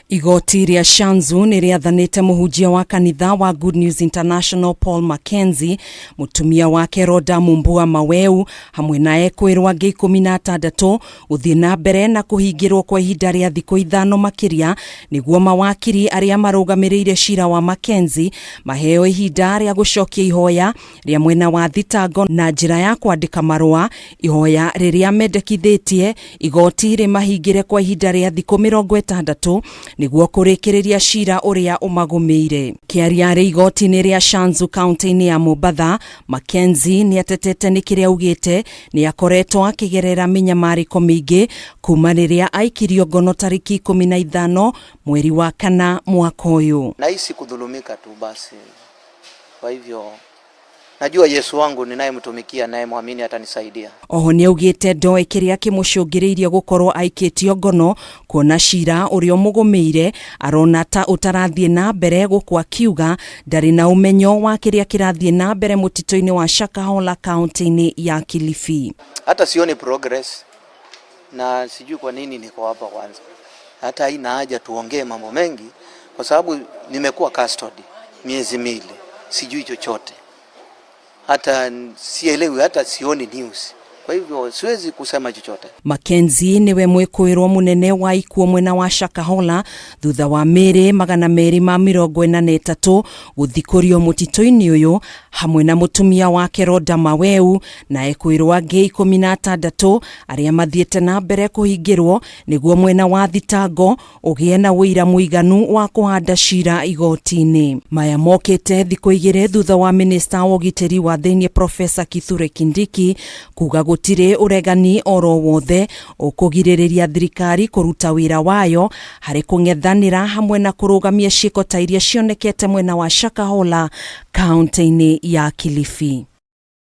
Igoti rĩa Shanzu nĩ rĩathanĩte mũhunjia wa kanitha wa Good News International Paul Mackenzie, mũtumia wake Rhoda Mumbua Maweu hamwe na ekwĩrwo angĩ 16 gũthiĩ na mbere na kũhingĩrwo kwa ihinda rĩa thikũ 5 makĩria nĩguo mawakiri arĩa marũgamĩrĩire cira wa Mackenzie maheo ihinda rĩa gũcokia ihoya rĩa mwena wa thitango na njĩra ya kwandĩka marũa ihoya rĩrĩa mendekithĩtie igoti rĩmahingĩre kwa ihinda rĩa thikũ 60 nĩguo kũrĩkĩrĩria cira ũrĩa ũmagũmĩire. Kĩaria arĩ igoti-inĩ rĩa Shanzu kaunti-inĩ ya Mombatha, Mackenzie nĩ atetete nĩ kĩrĩa augĩte nĩ akoretwo akĩgerera mĩnyamarĩko mĩingĩ kuma rĩrĩa aikirio ngono tarĩki 15 mweri wa kana mwaka ũyũ. Nahisi kudhulumika tu basi, kwa hivyo najua Yesu wangu ninayemtumikia naye mwamini atanisaidia. Oho nĩ augĩte ndoĩ kĩrĩa kĩmũcũngĩrĩirie gũkorwo aikĩtio ngono kuona cira ũrĩa ũmũgũmĩire arona ta ũtarathiĩ na mbere gũkũ akiuga ndarĩ na ũmenyo wa kĩrĩa kĩrathiĩ na mbere mũtitũ-inĩ wa Shakahola kaunti-inĩ ya Kilifi. Hata sioni progress na sijui kwa nini niko hapa kwanza. Hata haina haja tuongee mambo mengi kwa sababu nimekuwa custody miezi 2, sijui chochote. Hata sielewi, hata sioni news. Kwa hivyo siwezi kusema chochote. Mackenzie niwe mwĩkũĩrwo mũnene wa ikuũ mwena wa Shakahola thutha wa mĩĩrĩ 243 gũthikũrio mũtitũ-inĩ ũyũ hamwe na mũtumia wake Rhoda Maweu na ekwĩrwo angĩ 16 arĩa mathiĩte na mbere kũhingĩrwo nĩguo mwena wa thitango ũgĩe na ũira mũiganu wa kũhanda cira igoti-inĩ. Maya mokĩte thikũ 2 thutha wa minista wa ũgitĩri wa thĩinĩ Profesa Kithure Kindiki kuga gũtirĩ ũregani oro wothe ũkũgirĩrĩria thirikari kũruta wĩra wayo harĩ kũng'ethanĩra hamwe na kũrũgamia ciĩko ta iria cionekete mwena wa Shakahola kaunti-inĩ ya Kilifi.